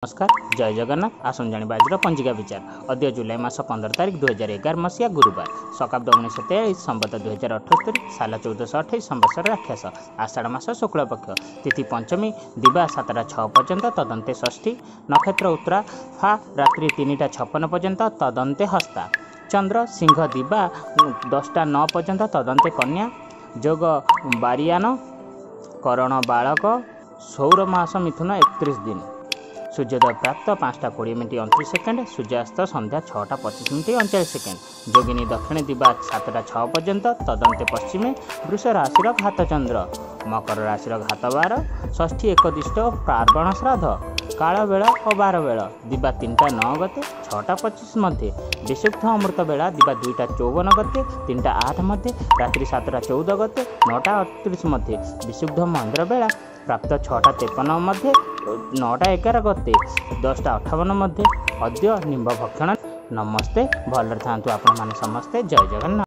ନମସ୍କାର, ଜୟ ଜଗନ୍ନାଥ। ଆସନ୍ତୁ ଜାଣିବା ଆଜିର ପଞ୍ଜିକା ବିଚାର। ଅଦ୍ୟ ଜୁଲାଇ ମାସ 15 ତାରିଖ, 2011 ମସିହା, ଗୁରୁବାର, ଶକାବ୍ଦ 1943, ସମ୍ବତ 2078, ସାଲ 1428, ସମ୍ବତ୍ସର ରାକ୍ଷସ, ଆଷାଢ଼ ମାସ ଶୁକ୍ଳପକ୍ଷ, ତିଥି ପଞ୍ଚମୀ ଦିବା 7ଟା 6 ପର୍ଯ୍ୟନ୍ତ, ତଦନ୍ତେ ଷଷ୍ଠୀ, ନକ୍ଷତ୍ର ଉତ୍ତରା ଫା ରାତ୍ରି 3ଟା 56 ପର୍ଯ୍ୟନ୍ତ, ତଦନ୍ତେ ହସ୍ତା, ଚନ୍ଦ୍ର ସିଂହ ଦିବା 10ଟା 9 ପର୍ଯ୍ୟନ୍ତ, ତଦନ୍ତେ କନ୍ୟା, ଯୋଗ ବାରିଆନ, କରଣ ବାଳକ, ସୌର ମାସ ମିଥୁନ 31 ଦିନ, ସୂର୍ଯ୍ୟୋଦୟ ପ୍ରାପ୍ତ 5ଟା 20 ମିନିଟ୍ 29 ସେକେଣ୍ଡ, ସୂର୍ଯ୍ୟାସ୍ତ ସନ୍ଧ୍ୟା 6ଟା 25 ମିନିଟ୍ 39 ସେକେଣ୍ଡ, ଯୋଗିନୀ ଦକ୍ଷିଣେ ଦିବା 7ଟା 6 ପର୍ଯ୍ୟନ୍ତ, ତଦନ୍ତେ ପଶ୍ଚିମେ, ବୃଷ ରାଶିର ଘାତଚନ୍ଦ୍ର, ମକର ରାଶିର ଘାତବାର, ଷଷ୍ଠୀ ଏକଦିଷ୍ଟ, ପାର୍ବଣ ଶ୍ରାଦ୍ଧ, କାଳବେଳ ଓ ବାର ବେଳ ଦିବା 3ଟା 9 ଗତେ 6ଟା 25 ମଧ୍ୟେ, ବିଶୁଦ୍ଧ ଅମୃତ ବେଳା ଦିବା 2ଟା 54 ଗତେ 3ଟା 8 ମଧ୍ୟେ, ରାତ୍ରି 7ଟା 14 ଗତେ 9ଟା 38 ମଧ୍ୟେ, ବିଶୁଦ୍ଧ ମହେନ୍ଦ୍ର ବେଳା ପ୍ରାପ୍ତ 6ଟା 53 ମଧ୍ୟେ, 9ଟା 11 ଗତେ 10ଟା 58 ମଧ୍ୟେ। ଅଦ୍ୟ ନିମ୍ବ ଭକ୍ଷଣ। ନମସ୍ତେ, ଭଲରେ ଥାନ୍ତୁ ଆପଣମାନେ ସମସ୍ତେ। ଜୟ ଜଗନ୍ନାଥ।